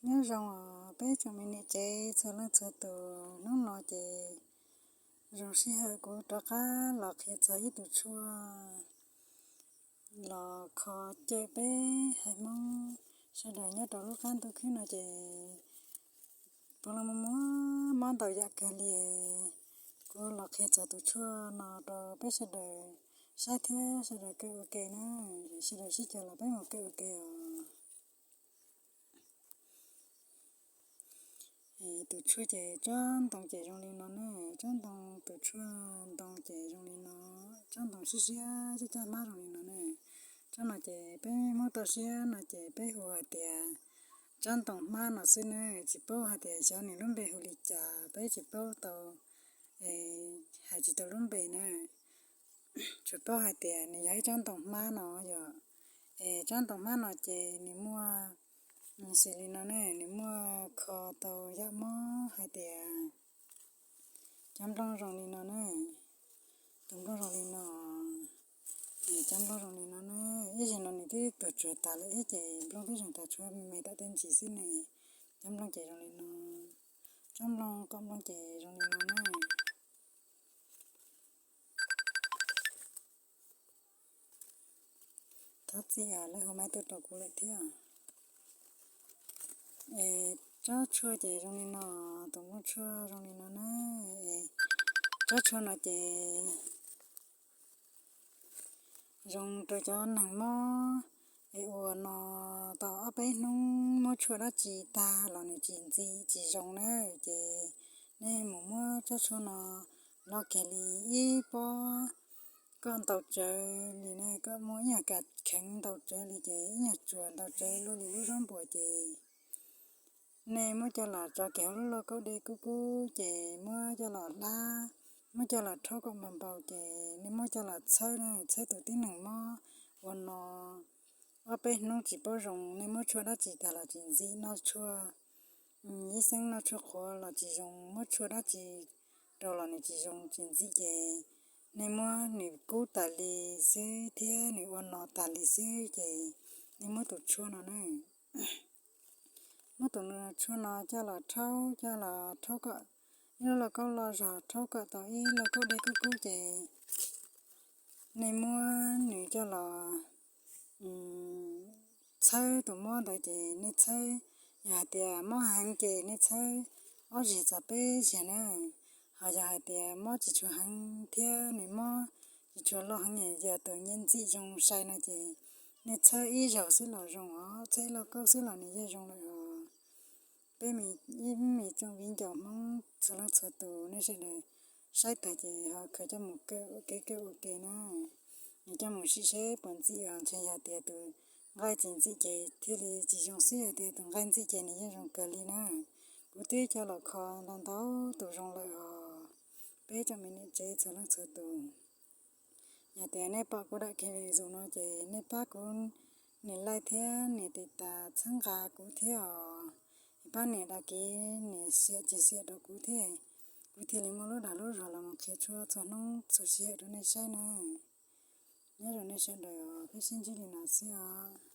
Nyob zoo os peb tsoom me niam tsev txhua leej txhua tus, hnub no ces zoo sij hawm kuv rov qab los qhia txog ib tug tshuaj los kho cawm peb haiv Hmoob sawv daws nyob rau lub qab ntuj khwb no ces puav leej muaj mob ntau yam kawg li. Kuv los qhia txog tus tshuaj no rau peb sawv daws saib thiab sawv daws kawm ua ke na, sawv daws sib cav los peb mus kawm ua ke os. Tus tshuaj ces tsob ntoo ces zoo li no ne, tsob ntoo, tus tshuaj ntoo ces zoo li no, tsob ntoo siab siab coj coj hmab zoo li no ne. Tsob no ces peb Hmoob toj siab no ces peb hu hais tias tsob ntoo hmab no xwb ne, tsis paub hais tias xyov nws lub npe hu li cas, peb tsis paub tau hais tsis tau lub npe na. Tsuas paub hais tias nws yog ib tsob ntoo hmab no yom. Es tsob ntoo hmab no ces nws muaj, xws li no ne, nws muaj kho tau yam mob hais tias cov nplooj zoo li no ne, tus nplooj zoo li no, cov nplooj zoo li no ne, ib zaug no nws twb tuag tsuag tas lawm thiab ces nplooj twb zoo tas tshuav me me tom tej ntsis xwb ne. Cov nplooj ces zoo li no, tsob nplooj, qom nplooj ces zoo li no ne. Thov txim, lawv hu maiv tuaj rau kuv lawm thiab. Es tsob tshuaj ces zoo li no, tus nplooj tshuaj zoo li no na. Es tsob tshuaj no ces zoo rau cov neeg mob es ua no tau ob peb hnub muab tshuaj dab tsi tag los nws tsis ntxim tsis zoo na, ces nej mus muab tsob tshuaj no lo kiag li ib pob kom ntau tsawv li na, kom muaj ib nyuag kas kheev ntau tsawv li ces ib nyuag tsuas ntau tsawv luaj li lub zaub npuas ces nej muab coj los tso kiag hauv lub lauj kaub dej kub kub ces muab coj los hlab, muab coj los rhaub kom npau npau ces nej muab coj los txhawb na, txhawb tus tib neeg mob ua no ob peb hnub tsis paub zoo, nej muab tshuaj dab tsi tag los tsis ntxim, noj tshuaj, ib xeeb noj tshuaj qhuav los tsis zoo, muab tshuaj dab tsi rau los nws tsis zoo tsis ntxim ces nej muab nws kub tas li xwb thiab nws ua no tas li xwb ces nej muab tus tshuaj no na, muab tus tshuaj no coj los rhaub, coj los rhaub kom ib lub lauj kaub loj zog, rhaub kom tau ib lauj kaub dej kub kub ces nej muab nws coj los txhawb tus mob ntawd ces nej txhawb, yog hais tias mob heev ces nej txhawb ob zeg txog peb zeg na. Ho yog hais tias mob tsis tshua heev thiab nws mob tsis tshua loj heev, yog tus nyiaj ntxim zoo sai no ces nej txhawb ib zaug xwb los zoo os, txhawb ib lauj kaub xwb los nws yeej zoo lawm os. Peb me tsoom viv ncaus Hmoob txhua leej txhua tus nej sawv daws saib tag ces ho khaws coj mus kawm ua kev kawm ua ke na. Nws coj mus sim seb puas ntxim os, ntshe yog tias tus nqaij tsis ntxim ces thiaj li tsis zoo xwb, yog tias tus nqaij ntxim ces nws yeej zoo kawg li na. Kuv twb coj los kho ntau ntau tus zoo lawm os, peb tsoom me niam tsev txhua leej txhua tus. Yog tias nej pom kuv daim video no ces nej pab kuv nias like thiab nias tiv tas txhawb nqa kuv thiab os. Pab nias đăng ký, nias share, tsis share rau kuv thiab, kuv thiaj li muaj lub dag lub zog los mus qhia tshuaj txhua hnub txhua sij hawm rau nej saib na. Nyob zoo nej sawv daws os, peb sib ntsib li no xwb os.